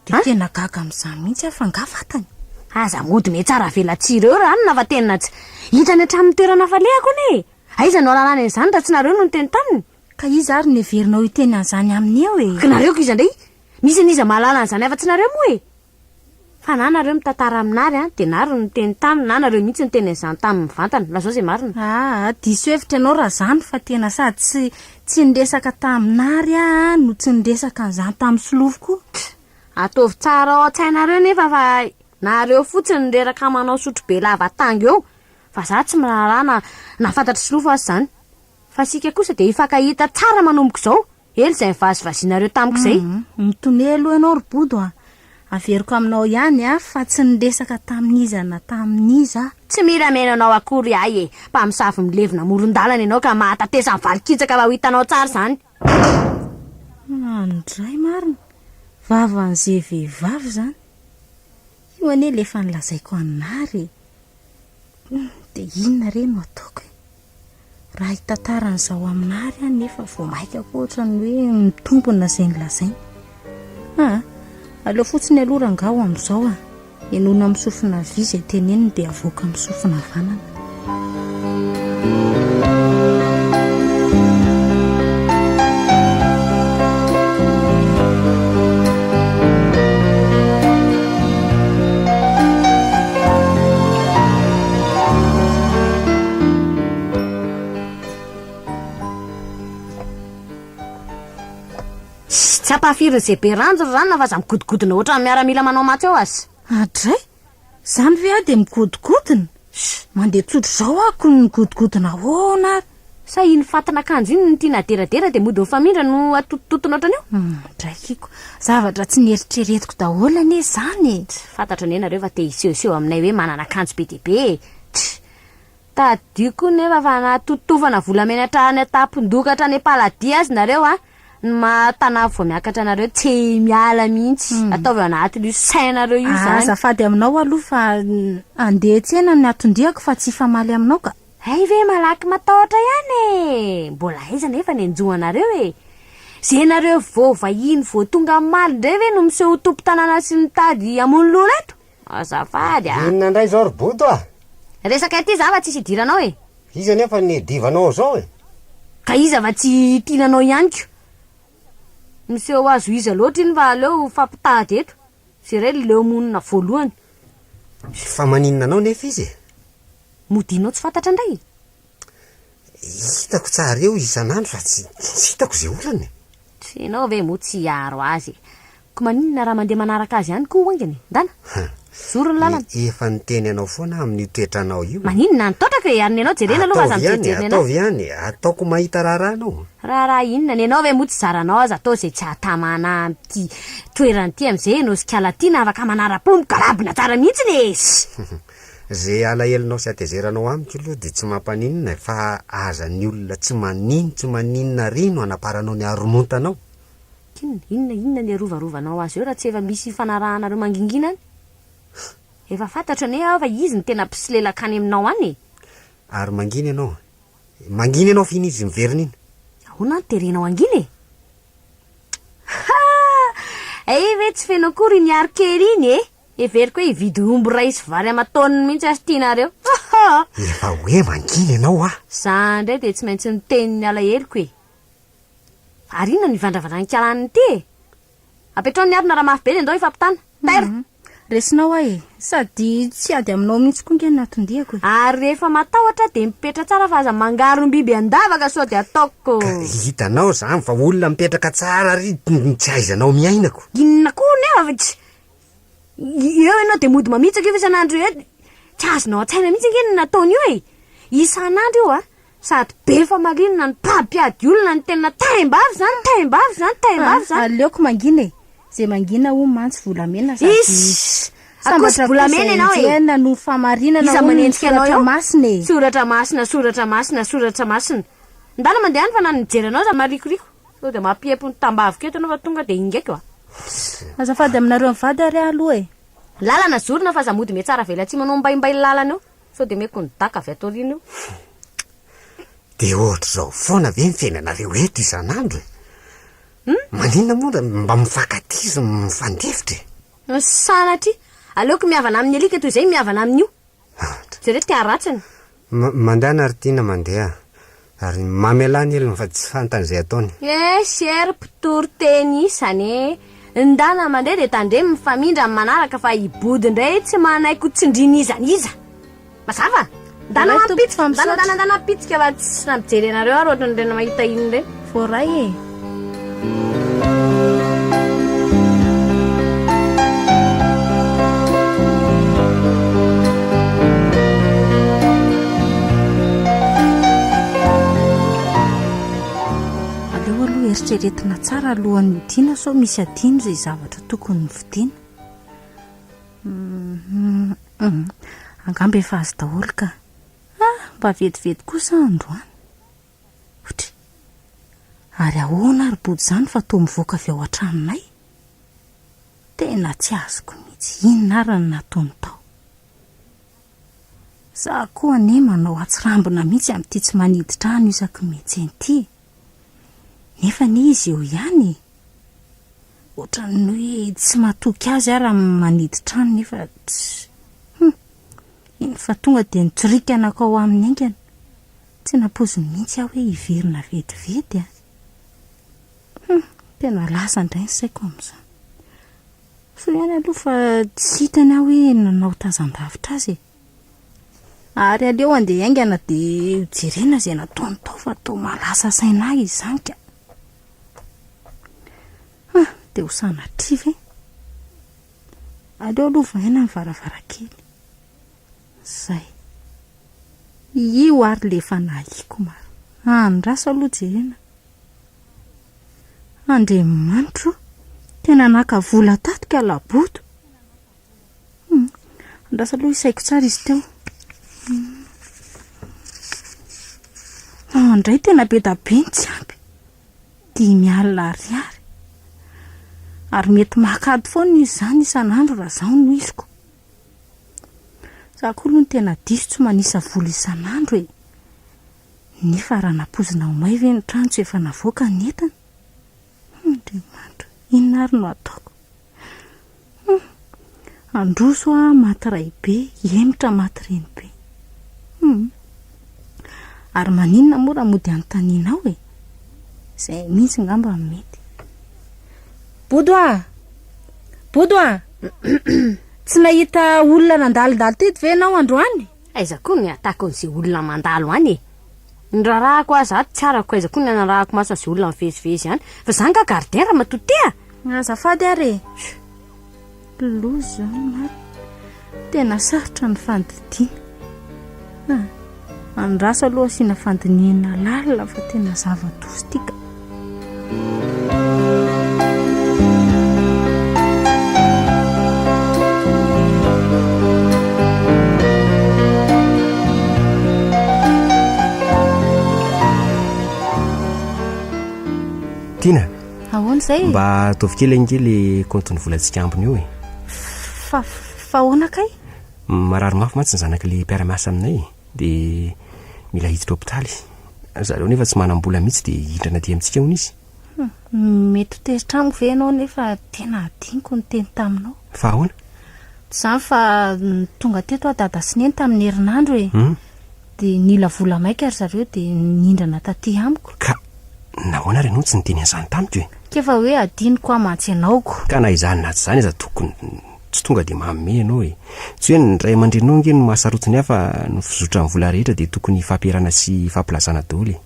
Dia tena gaga amin'izany mihitsy aho fa angaha fantany? Aza mody mihatsara velatsihy ireo ranona fa tena tsy hitany hatramin'ny toerana falehako anie e! Aiza no ahalalany an'izany raha tsy nareo no niteny taminy? Ka iza ary no heverinao hiteny an'izany aminy eo e? Ka nareo ko iza indray? Misy an'iza mahalala an'izany afa-tsy nareo moa e? Fa na nareo mitantara aminary an, dia nary no niteny taminy na nareo mihitsy niteny an'izany taminy mivantana. Lazao izay marina. Aa, diso hevitra ianao raha izany fa tena sady tsy tsy niresaka taminary aho no tsy niresaka an'izany tamin'i Solofo koa. Ataovy tsara ao an-tsainareo nefa fa nareo fotsiny no reraka manao sotrobe lava tango eo. Fa za tsy miraharaha na na fantatr'i Solofo aza izany. Fa isika kosa dia hifankahita tsara manomboka izao. Ela izay nivazivazianareo tamiko izay. Hum, mitonia aloha ianao ry Bodo a! Averiko aminao ihany a, fa tsy niresaka tamin'iza na tamin'iza aho. Tsy mila mihaino anao akory ahy e! Mpamosavy milevina amoron-dalana ianao ka mahatatesa ny valin-kitsaka fa ho hitanao tsara izany. Andray marina! Vavan'ze vehivavy izany! Io anie le efa nolazaiko an'i Nary e! Hum, dia inona re no ataoko e? Raha hitantara an'izao amin'i Nary aho nefa vao maika koa ohatran'ny hoe mitombina izay nolazainy. Aa, aleo fotsiny aloha rangaha ho amin'izao a! Henoina amin'ny sofina havia izay teneniny dia avoaka amin'ny sofina havanana. Tsy ampahafirin'izay be ranjo ry ranona fa aza migodogodona ohatran'ny miaramila manao matso eo aza. Adray! Izany ve aho dia migodogodona? Mandeha tsotra izao aho ko migodogodona ahoana ary? Sa iny fatin'akanjo iny no tiana aderadera dia mody mifamindra no atotototona ohatran'io? Hum, draikiko. Zavatra tsy neritreretiko daholo anie izany e! Tsy fantatro anie nareo fa te hisehoseho aminay hoe manana akanjo be dia be e! Tch! Tadidio koa nefa fa na totofana volamena hatrany an-tampon-doha ka hatrany am-paladia aza nareo an, ny maha tanà vao miakatra anareo tsy miala mihitsy. Ataovy ao anatin'io sainareo io izany. Azafady aminao aloha fa andeha hiantsena ny anton-diako fa tsy hifamaly aminao ka. Hay ve malaky matahotra ihany e! Mbola aiza nefa ny hanjo anareo e! Ze nareo vao vahiny vao tonga omaly indray ve no miseho ho tompon-tanàna sy mitady hamono lolo eto? Azafady a! Inona indray izao ry Bodo a? Resaka ity za fa tsisy idiranao e! Iza nefa ny divanao ao zao e? Ka iza fa tsy tiananao ihany ko! Miseho azo iza loatra iny fa aleo mifampitady eto! Jereo leo monina voalohany. Fa maninona anao nefa izy e? Modianao tsy fantatra indray e! Hitako tsara eo isan'andro fa tsy tsy hitako izay olana e! Tsy ianao ve moa tsy hiaro azy e! Ko maninona raha mandeha manaraka azy ihany koa haingana e! Ndana! Zoro ny lalana! Efa niteny anao foana aho amin'io toetranao io e! Maninona? Ny toetrako e! Ary ny anao jerena aloha fa aza Ataovy ihany e! mijerijery ny anao! Ataovy ihany e! Ataoko mahita raharaha anao! Raharaha inona? Ny anao ve moa tsy zaranao aza atao izay tsy hahatamana amin'ity toerana ity amin'izay ianao sy kala tiana afaka manara-po migalabona tsara mihitsiny e! Ze alahelonao sy hatezeranao amiko aloha dia tsy mampaninona e, fa aza ny olona tsy manino tsy maninona ary no anaparanao ny haromontanao. K'inona, inona, inona ny arovarovanao azy eo raha tsy efa misy ifanarahanareo mangingina any? Efa fantatro anie aho fa izy no tena mpisolelaka any aminao any e! Ary mangina ianao, mangina ianao f'iny izy miverina iny. Ahoana no terenao hangina e? Ha! Hay ve tsy feno akory iny aro kely iny e! Heveriko hoe hividy omby iray sy vary aman-taoniny mihitsy aho tianareo. Efa hoe mangina ianao ah! Za indray dia tsy maintsy miteny ny alaheloko e! Ary inona no ivandravandran'ny kalaniny ity e? Apetraho ny harona raha mafy be dia ndao hifampitana. Tairo! Resinao aho e! Sady tsy hiady aminao mihitsy koa nge ny anton-diako e! Ary rehefa matahotra dia mipetra tsara fa aza mangarom-biby an-davaka sao dia ataoko. Ka hitanao izany fa olona mipetraka tsara ary tsy ahaizanao miaina ko! Inona koa nefa fa tsy. Eo ianao dia mody mamitsaka io fa isan'andro eo tsy azonao an-tsaina mihitsy ange ny nataony io e! Isan'andro io a! Sady be famarinana no mpampiady olona no tena taim-bava izany, taim-bava izany, taim-bava izany. Aleoko mangina e! Izay mangina hono mantsy volamena sady Iss! sambatra Akoso koa volamena izay ianao e! enjehina noho famarinana Iza hono ny manenjika anao soratra eo? masina e! Soratra masina, soratra masina, soratra masina. Ndana mandeha any fa na ny mijery anao aza marikoriko. Sao dia mampiepo ny tambaviko eto ianao fa tonga dia ingaiko a! Azafady aminareo mivady ary aho aloha e! Lalana zorina fa aza mody mihatsara velatsihy manao mbaimbai lalana eo sao dia omeko ny daka avy ato aoriana eo. Dia ohatr'izao foana ve ny fiainanareo eto isan'andro e? Maninona moa raha mba mifankatia sy mifandefitra e? Sanatria! Aleoko mihavana amin'ny alika toy izay mihavana amin'io. Jereo ty haratsiny. Mandehana ry Tiana mandeha. Ary mamelà ny helony fa tsy fantany izay ataony. Esy e ry mpitory teny isany e! Ndana mandeha dia tandremo mifamindra amin'ny manaraka fa i Body indray tsy manaiky ho tsindrin'iza n'iza. Mazava? Ndana Voaray tompoko fa mampitsika, ndana misaotra. ndana ndana mipitsika fa tsy na mijery anareo aho ry ohatran'ireny mahita iny ireny. Voaray e! eritreretina tsara alohan'ny hodiana sao misy adino izay zavatra tokony novidiana. Angamba efa azo daholo ka. Ah, mba vetivety kosa aho androany. Otry. Ary ahoana ary Bodo izany fa toa mivoaka avy ao an-tranonay? Tena tsy azoko mihitsy inona ary no nataony tao. Za koa anie manao atsirambina mihitsy amin'ity tsy manidy trano isaky ny miantsena ity e! Nefa anie izy eo ihany e! Ohatran'ny hoe tsy matoky azy aho raha manidy trano nefa tsy. Hum! Iny fa tonga dia nitsoriaka nankao aminy haingana. Tsy nampoiziny mihitsy aho hoe hiverina vetivety a! Hum! Tena lasa indray ny saiko amin'izany. Soa ihany aloha fa tsy hitany aho hoe nanao tazan-davitra azy e. Ary aleo andeha haingana dia hojerena izay nataony tao fa toa mahalasa saina ahy izany ka. Ah, dia ho sanatria ve? Aleo aloha vohaina ny varavarankely. Izay. Io ary ilay efa nahiko marina. Andraso aloha jerena. Andriamanitro o! Tena naka vola tato ka laboto. Hum, andraso aloha isaiko tsara izy teo. Hum. Ah, indray tena be da be ny tsy ampy. 50 ariary. Ary mety maka ady foana izy izany isan'andro raha izaho no iziko. Za koa aloha no tena diso tsy manisa vola isan'andro e. Nefa raha nampoizina ho may ve ny trano tsy efa navoaka ny entana? Andriamanitra, inona ary no ataoko? Hum, handroso aho maty raibe, hihemotra maty renibe. Hum, ary maninona moa raha mody anontanianao e? Izay mihitsy angamba no mety. Bodo a! Bodo a! Tsy nahita olona nandalondalo teto ve ianao androany? Aiza koa ny atako an'izay olona mandalo any e! Ny raharahako aza ato tsy arako aiza koa ny anarahako maso an'izay olona mivezivezy any. Fa za nga gardien ramatoa ty a! Azafady ary e! Loza izany marina. Tena sarotra ny fandidiana. Ah, andraso aloha asiana fandinihana lalina fa tena zava-doza ity ka. Tiana. Ahoana izay? Mba ataovy kely ange le compte-n'ny volantsika ambiny eo e. Fa fa ahoana kay? Marary mafy mantsy ny zanak'le mpiara-miasa aminay e. Dia mila hiditra hopitaly. Zareo nefa tsy manam-bola mihitsy dia hihindrana aty amintsika hono izy. Mety ho tezitra amiko ve ianao nefa tena adinoko ny niteny taminao. Fa ahoana? Tsy izany fa tonga teto aho dada sy neny tamin'ny herinandro e. Dia nila vola maika ry zareo dia nindrana taty amiko. Ka nahoana ary ianao tsy niteny an'izany tamiko e? K'efa hoe adinoko aho mantsy ianao ko. Ka na izany na tsy izany aza tokony Tsy tonga dia manome ianao e. Tsy hoe ny ray aman-dreninao ange no mahasarotiny ahy fa ny fizotran'ny vola rehetra dia tokony hifampierana sy hifampilazana daholo e.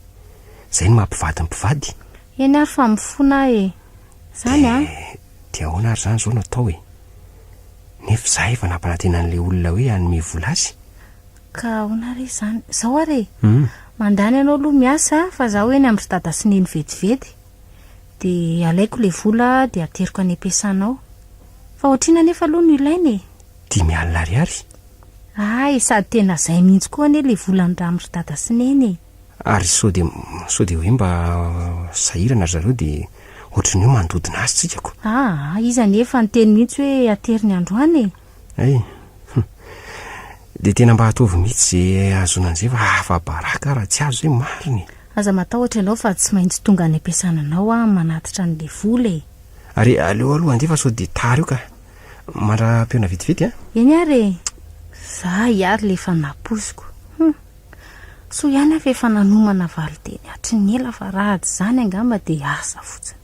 Izay no maha mpivady ny mpivady. Eny ary fa mifona aho e. Izany an. Dia ahoana ary izany izao no atao e? Nefa izaho efa nampanantena an'ilay olona hoe hanome vola azy. Ka ahoana re izany? Izao ary e. Mandany ianao aloha miasa fa izaho eny amin-dry dada sy neny vetivety. Dia alaiko ilay vola dia ateriko any am-piasana ao. Fa ohatr'inona anefa aloha no ilaina e? 50 ariary? Hay, sady tena izay mihitsy koa anie ilay vola andramin-dry dada sy neny e! Ary sao dia, sao dia hoe mba sahirana ry zareo dia ohatry ny hoe mandodona azy tsika ko. Aa, izy anie efa niteny mihitsy hoe ateriny androany e! Hay, hum. Dia tena mba ataovy mihitsy izay ahazoana an'izay fa afa-baraka aho raha tsy azo izay marina e! Aza matahotra ianao fa tsy maintsy tonga any am-piasana anao aho manatitra an'ilay vola e! Ary aleo aloha handeha fa sao dia tara eo ka. Mandra-pihaona vetivety an! Eny ary e! Zay ary ilay efa nampoiziko. Hum! Soa ihany aho fa efa nanomana valin-teny hatry ny ela fa raha tsy izany angamba dia asa fotsiny.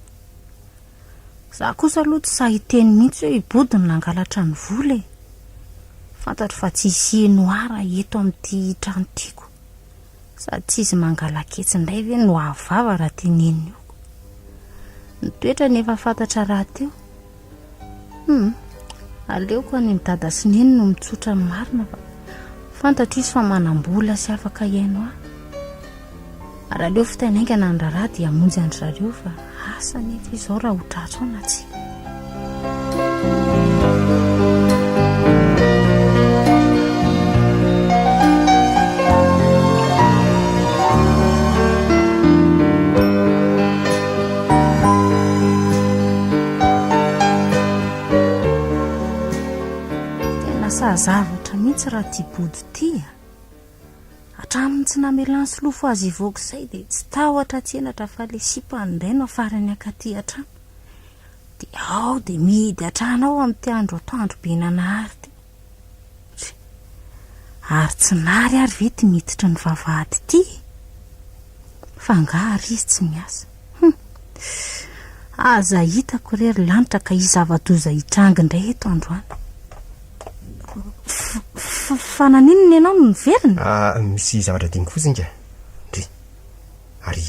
Za kosa aloha tsy sahy hiteny mihitsy hoe i Body no nangalatra ny vola e! Fantatro fa tsy hisy heno ahy raha eto amin'ity trano ity ko. Sady tsy izy mangalaketsy indray ve no ahavava raha teneniny io ko. Ny toetrany efa fantatra rahateo. Hum, aleoko any amin'i dada sy neny no mitsotra ny marina fa fantatro izy fa manam-bola sy afaka hihaino ahy. Ary aleo vitaina haingana ny raharaha dia hamonjy an-dry zareo fa Asa anefa izao raha ho tratra ao na tsia. Tena saha-zavatra mihitsy raha ity bodo ity a! Hatramin'ny tsy namelan'i Solofo azy hivoaka izay dia tsy tahotra tsy henatra fa ilay sipany indray no afarany hankaty an-trano. Dia ao dia mihidy hatrany ao amin'ity andro atoandro be nanahary ity. Tsia. Ary tsy nary ary ve ity miditra ny vavahady ity e? Fa angaha ary izy tsy miasa? Hum. Aza hitako re ry lanitra ka hisy zava-doza hitranga indray eto androany. Fa naninona ianao no niverina? Ah, misy zavatra adinoko fotsiny ka. Ndry. Ary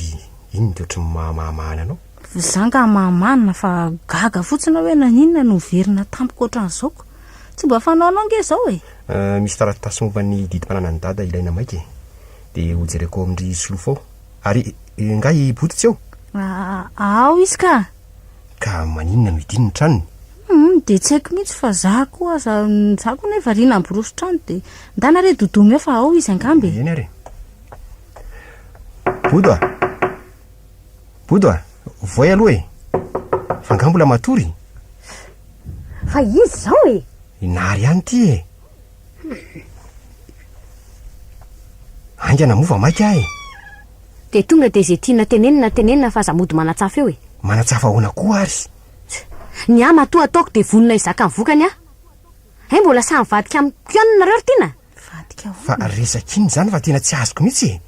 inona ity ohatry ny mahamahamahana anao? Za nga mahamanina fa gaga fotsiny aho hoe naninona no niverina tampoka ohatran'izao ko. Tsy mba fanaonao nge izao e. Ah, misy taratasy momba ny didim-pananan'i Dada ilaina maika e. Dia hojereko ao amin-dry Solofo ao. Ary nga i Boto tsy ao? Ah, ao izy ka. Ka maninona no hidiany ny tranony? Hum, dia tsy haiko mihitsy fa za koa aza, za koa nefa variana miborosy trano dia ndana re dodomy eo fa ao izy angamba e. Eny ary e. Bodo a! Bodo a! Voay aloha e! Fa angaha mbola matory? Fa iza izao e? I Nary ihany ity e! Haingana moa fa maika aho e! Dia tonga dia izay tiana tenenina tenenina fa aza mody manatsafa eo e! Manatsafa ahoana koa ary? Ny ahy matoa ataoko dia vonona hizaka ny vokany aho. Hay mbola sahy mivadika amiko ihany nareo ry Tiana? Mivadika ahoana? Fa resaka inona izany fa tena tsy azoko mihitsy e!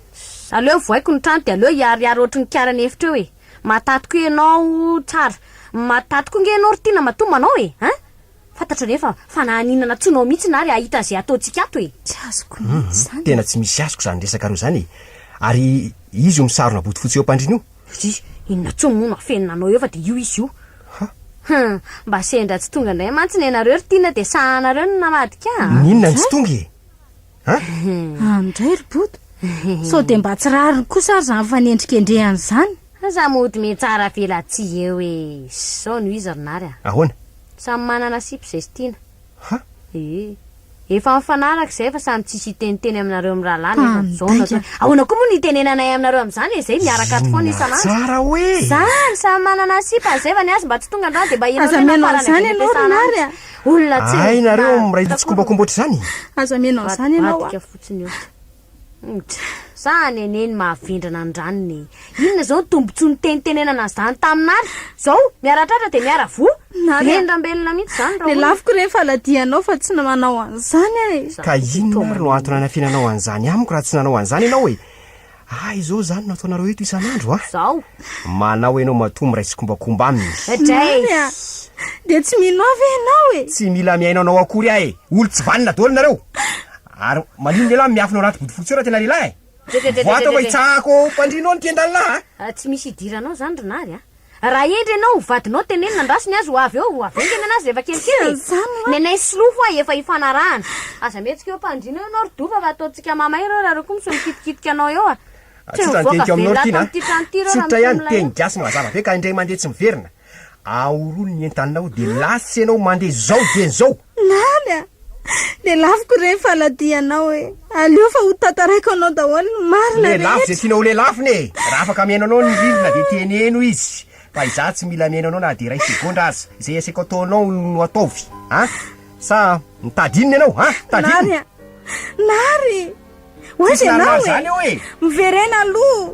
Aleo vohaiko ny trano dia aleo hiariary ohatry ny karana efitra eo e! Mahataty koa ianao tsara. Mahataty koa nge ianao ry Tiana matoa manao e! An! Fantatro anefa fa na haninona antsoinao mihitsy na ary hahita izay ataontsika ato e! Tsy azoko mihitsy izany e! Tena tsy misy azoko izany resakareo izany e! Ary izy io misarona bodofotsy eo am-pandriana io? Ry, inona intsony moa no afenina anao eo fa dia io izy io. Ha? Hum, mba sendra tsy tonga indray mantsy nenareo ry Tiana dia sahanareo no namadika a! N'inona no tsy tonga e? Ha? Any indray ry Bodo! Sao dia mba tsy rariny kosa ary izany fanendrikendrehana izany? Aza mody mihatsara velatsihy eo e! Izao no izy ry Nary a! Ahoana? Samy manana sipa izay sy tiana. Ha? Ee. Efa mifanaraka izay fa samy tsisy hiteniteny aminareo mirahalahy nefa izao no atao. Ahoana koa moa no hitenenanay aminareo amin'izany e? Izay miaraka ato foana isan'andro. Tsara hoe! Zany, samy manana sipa izay fa ny azy mba tsy tonga androany dia mba Aza ianao mihaino tena farany an'izany avy ianao ry ampiasana Nary any. a! Olona tsy Hay nareo miray tsikombakomba ohatr'izany? Aza mihaino an'izany ianao a! Vadibadika fotsiny eo. Sa any anie ny mahavendrana an-dranona e! Inona izao ny tombontsoa nitenitenenana an'izany taminary? Izao, miara-tratra dia miara-voa! Nary a! Vendram-belona mihitsy izany raha olona. Lelafiko re ny faladianao fa tsy manao an'izany aho e! Ka inona ary no antony nanafinanao an'izany amiko raha tsy nanao an'izany ianao e? Hay izao izany no ataonareo eto isan'andro a! Izao. Manao ianao matoa miray tsikombakomba aminy. Dray! Nary a! Dia tsy mino ahy ve ianao e? Tsy mila mihaino anao akory aho e! Olo-tsy vanona daholo nareo! Ary maninona elah miafina ao anaty bodofotsy ao raha tena lehilahy e? Voato fa hitsahako ao am-pandriana ao ny tendan'lah a! Tsy misy idiranao izany ry Nary a! Raha hendry ianao, ho vadinao tenenina, andraso ny azy ho avy eo, ho avy haingana ny azy rehefa kelikely e! Ny anay solofo hoa efa ifanarahana. Aza mihetsika eo am-pandriana eo ianao ry Dova fa ataontsika mamay ireo raha ireo koa misy mikitikitika anao eo a! Tsy Tsotra ny mivoaka teniko aminao velona ry ato Tiana a! amin'ity trano ity ireo raha Tsotra ihany, misy milay teny eo. gasy mazava be ka indray mandeha tsy miverina. Ahorono ny entanao dia lasa ianao mandeha zao dieny zao! Nany a! Lelafiko re ny faladianao e! Aleo fa ho tantaraiko anao daholo ny marina Lelafo rehetra! izay tianao ho lelafina e! Raha afaka mihaino anao ny rindrina dia teneno izy fa izaho tsy mila mihaino anao na dia iray segondra aza! Izay asaiko ataonao no ataovy a! Sa mitady inona ianao a! Mitady Nary inona? a! Nary! Ho aiza Tsisy ianao narinary e? zany eo e! Miverena aloha!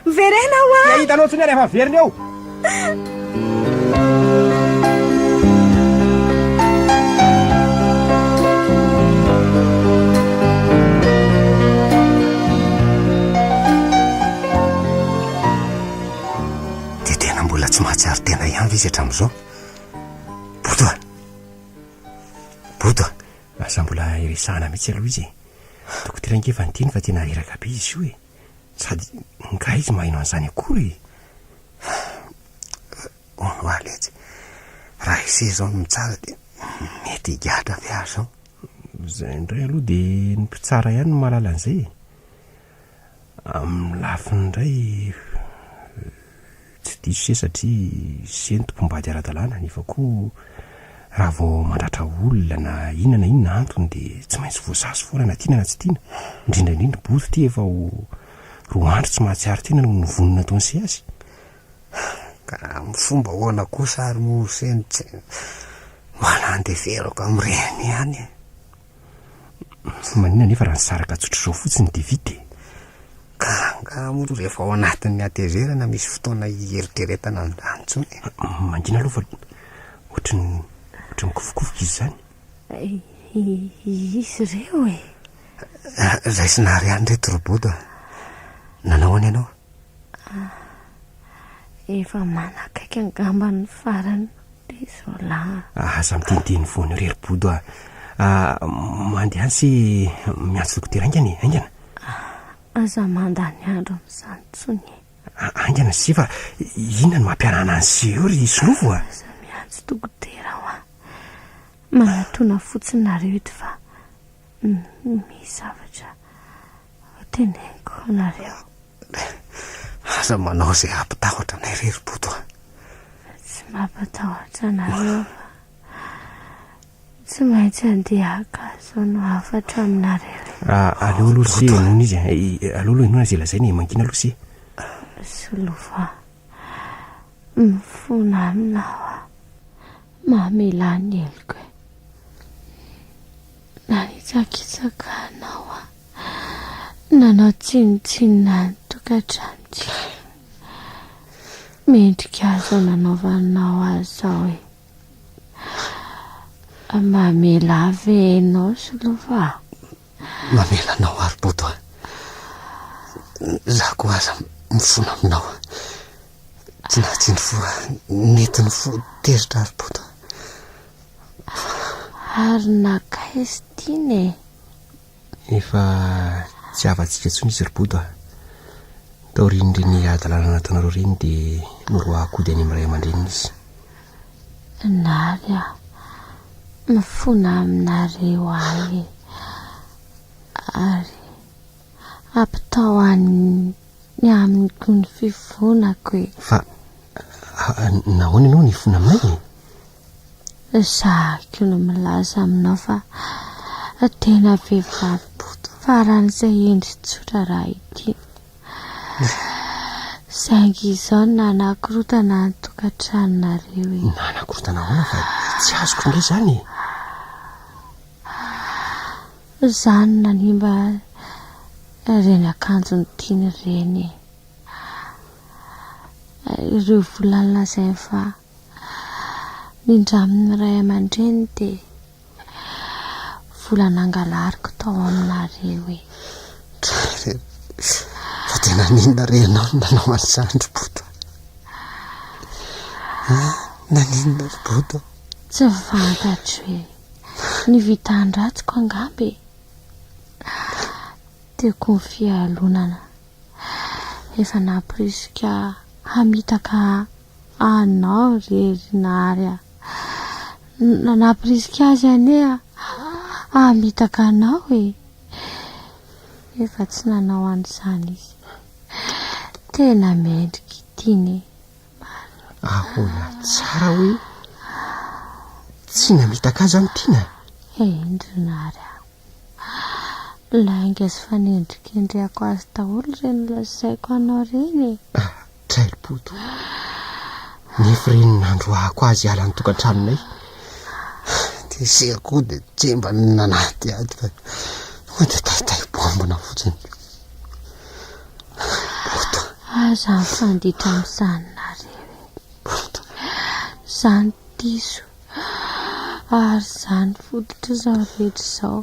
Miverena hoa! Tsy hahita anao intsony aho rehefa miverina eo! Dia tena mbola tsy mahatsiaro tena ihany ve izy hatramin'izao? Bodo a! Bodo a! Aza mbola iresahana mihitsy aloha izy e! Dokotera ange efa niteny fa tena reraka be izy io e! Sady nga izy maheno an'izany akory e! Hono hoa letsy, raha ise izao no mitsara dia mety higadra ve aho izao? Izay indray aloha dia ny mpitsara ihany no mahalala an'izay e! Amin'ny lafiny indray tsy. diso se satria se no tompom-bady ara-dalàna nefa koa raha vao mandratra olona na inona na inona antony dia tsy maintsy voasazy foana na tiana na tsy tiana, indrindra indrindra Bodo ity efa ho roa andro tsy mahatsiaro tena noho ny vono nataon'i se azy. Ka amin'ny fomba ahoana kosa ary moa se no tsy mba nandeferako amin'ireny ihany e? Maninona anefa raha nisaraka tsotr'izao fotsiny dia vita e? Ka angaha moa rehefa ao anatin'ny hatezerana misy fotoana hieritreretana an'izany intsony e? Mangina aloha fa ohatry ny ohatry ny mikofokofoka izy izany. Izy ireo e! Raisina ary ihany ireto ry Bodo a! Nanao ahoana ianao? Efa manakaiky angamba ny farany ry Zola. Aza miteniteny foana eo re ry Bodo a! Mandehana se miantso dokotera haingana e, haingana. Aza mandany andro amin'izany intsony e. Haingana se fa inona no mampiarahana an'i se eo ry Solofo a? Aza miantso dokotera hoa. Manatona fotsiny nareo eto fa misy zavatra hoteneniko anareo. Aza manao izay hampitahotra anay re ry Bodo a! Tsy mampatahotra anareo fa tsy maintsy handeha haka izao no hafatra aminareo e. Aleo aloha ry se henoina izy e. Aleo aloha henoina izay lazainy e. Mangina aloha se. Solofo a! Mifona aminao aho. Mamelà ny heloko e. Nanitsakitsaka anao aho. Nanao tsinontsinona ny tokantranontsika. Mendrika izao nanaovanao azy izao e. Mamela ahy ve ianao Solofo a? Mamela anao aho ry Bodo a. Za koa aza mifona aminao. Tsy nahatsindry fo aho, nety ny fo tezitra ry Bodo a. Ary nankaiza Tiana e? Efa tsy havantsika intsony izy ry Bodo a. Taorian'ireny hadalana nataonareo ireny dia noroahako hody any amin'ny ray aman-dreniny izy. Nary a, mifona aminareo ahy e. Ary ampitao any amiko ny fifonako e. Fa nahoana ianao no hifona aminay e? Zahako no milaza aminao fa tena vehivavy faran'izay hendry tsotra raha ity. Saingy izao no nanakorotana ny tokantranonareo e. Nanakorotana ahoana fa tsy azoko indray izany e. Izaho no nanimba ireny akanjony tiany ireny e. Ireo vola nolazainy fa Nindramin'ny ray aman-dreny dia vola nangalariko tao aminareo e. Dray re, fa dia naninona re ianao no nanao an'izany ry Bodo a? Naninona ry Bodo? Tsy fantatro e, ny vitan-dratsiko angamba e. Tiako ny fialonana. Efa nampirisika hamitaka anao re ry Nary a! Nampirisika azy anie hamitaka anao e! Efa tsy nanao an'izany izy. Tena mendrika ity ne. Marina. Ahoana tsara hoe tsy namitaka ahy izany Tiana? Eny ry Nary a! Lainga sy fanendrikendrehako azy daholo ireny lazaiko anao ireny e! Ah, Trailibodo. Nefa ireny nandroahako azy hiala ny tokantranonay. Dia sery koa dia tsy mba nanadihady fa tonga dia taitay bombina fotsiny. Bodo. Aza mifanditra amin'izany nareo e. Bodo. Izany diso. Ary izany fototr'izao rehetra izao.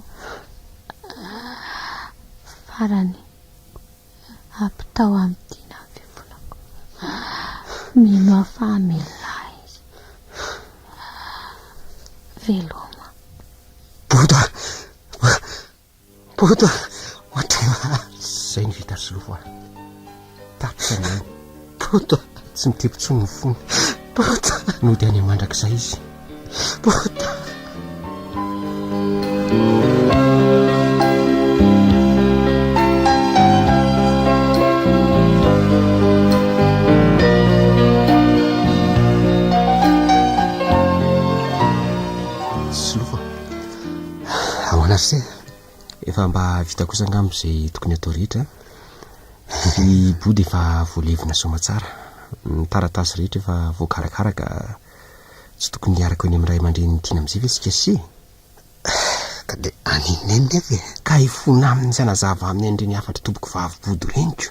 Farany, ampitao amin'i Tiana ny fifonako. Mino aho fa hamelona ahy izy. Veloma. Bodo a! Bodo a! Ohatry ny. Izay no vita ry Solofo a! Tapitra ny ainy. Bodo a! Tsy mitepo intsony ny fony. Bodo a! Nody any mandrakizay izy. Bodo a! Efa mba vita kosa angamba izay tokony atao rehetra. I Body efa voalevina soamatsara. Ny taratasy rehetra efa voakarakara ka tsy tokony hiaraka eny amin'ny ray aman-drenin'i Tiana amin'izay ve isika sy e? Ka dia haninona eny nefa e? Ka hifona aminy sy hanazava aminy an'ireny hafatr'i tompokovavy Bodo ireny ko.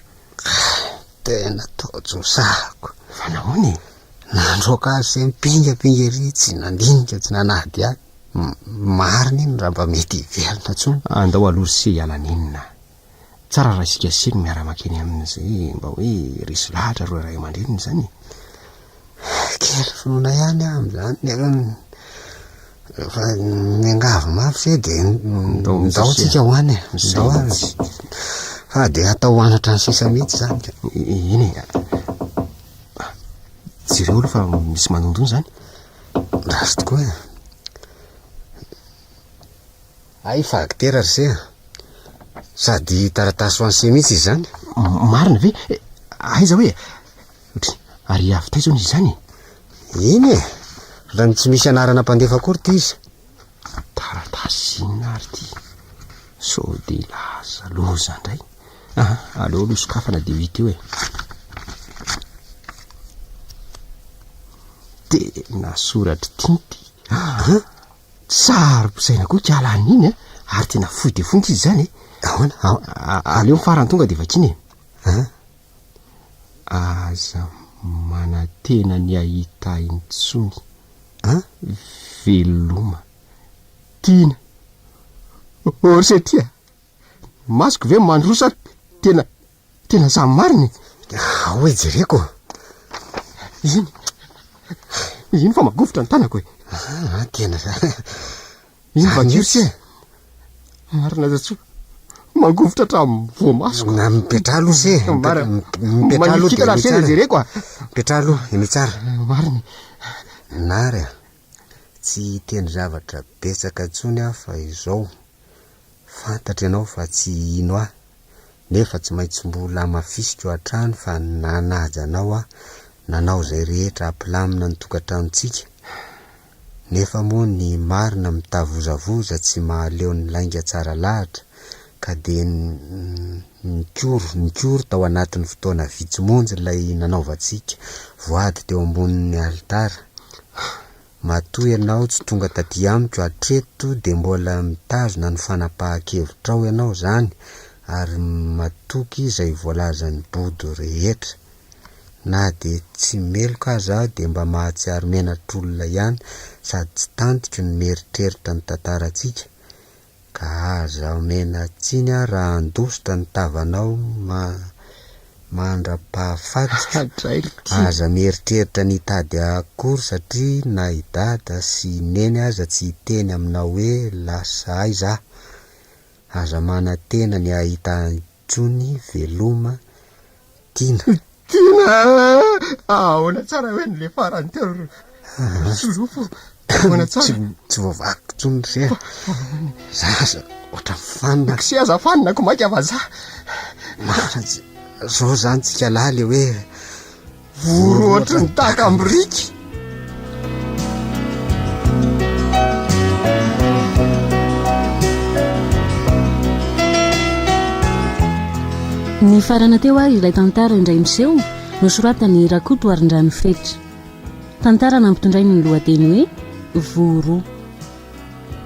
Tena tojo sahako. Fa nahoana e? Nandroaka azy sy nipingapinga ery, tsy nandinika, tsy nanadihady. Marina iny raha mba mety hiverina intsony. Andao aloha ry se hiala nenina. Tsara raha isika sy no miara-makeny aminy izay mba hoe resy lahatra ireo ray aman-dreniny izany e. Kely finoana ihany aho amin'izany nefa rehefa miangavy mafy se dia ndao tsika ho any e. Ndao ary. Fa dia atao anatra ny sisa mihitsy izany ka. Eny e. Jereo aloha fa misy manondona izany. Ratsy tokoa e. Hay fa acteur ry se a! Sady taratasy ho an'i se mihitsy izy izany. Marina ve? Aiza hoe? Dry, ary avy taiza hono izy izany e? Eny e! Ohatran'ny tsy misy anarana mpandefa akory ity izy. Taratasy inona ary ity? Sao dia lasa loza indray. Aha, aleo aloha sokafana dia ho hita eo e. Tena soratr'i Tinty. An? Saro-pisaina koa kala an'iny a! Ary tena fohy dia fohy nge izy izany e! Ahoana? Ahoana? Aleo ny farany tonga dia vakiana e! An? Aza manantena ny hahita ahy intsony. An? Veloma. Tiana. Ô ry se a! Masoko ve mandroso sa tena Tena zany marina e! Ao e jereko. Iny. Iny fa magovitra ny tanako e. Ah, tena za. Iny vakio tsy e. Marina Zatsoa. Mangovitra hatramin'ny voamasoko. Na mipetraha aloha se. Marina. Mipetraha aloha dia henoy tsara. jereko a. Mipetraha aloha, henoy tsara. Marina e. Nary a. Tsy hiteny zavatra betsaka intsony aho fa izao. Fantatro ianao fa tsy hino ahy, nefa tsy maintsy mbola hamafisiko hatrany fa nanaja anao aho, nanao izay rehetra hampilamina ny tokantranontsika, nefa moa ny marina mitavozavoza tsy mahaleo ny lainga tsara lahatra ka dia nikoro nikoro tao anatin'ny fotoana vitsy monja ilay nanaovantsika voady teo ambonin'ny alitara. Matoa ianao tsy tonga taty amiko hatreto dia mbola mitazona ny fanapahan-kevitrao ianao izany ary matoky izay voalazan'i Bodo rehetra. Na dia tsy meloka aza aho dia mba mahatsiaro menatr'olona ihany sady tsy tantiko ny mieritreritra ny tantarantsika Ka aza omena tsiny aho raha handositra ny tavanao mandra-pahafatiko. Aza mieritreritra ny hitady ahy akory satria na i Dada sy i Neny aza tsy hiteny aminao hoe lasa aiza aho. Aza manantena ny hahita ahy intsony veloma Tiana. Tiana a! Ahoana tsara hoe ny le farany teo ry Solofo? Ahoana tsara? Tsy, tsy voavakiko intsony ry se a. Zaza ohatran'ny fanina. Kse aza fanina ko maika vazaha. Marina tsy, zao zany tsika lahy le hoe Vory ohatry ny takam-biriky. Nifarana teo ary ilay tantara indray miseho nosoratan'i Rakotoarindrano Fetra. Tantara nampitondrainy ny lohateny hoe Voa roa.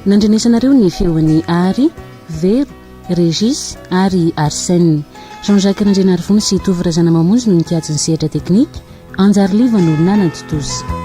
Nandrenesanareo ny feon'i Ary, Vero, Régis ary Arsène. Jean Jacques Randrianarivony sy Tovo Razanamamonjy no nikajy ny sehatra teknika, Anjary Liva no nanatontosa.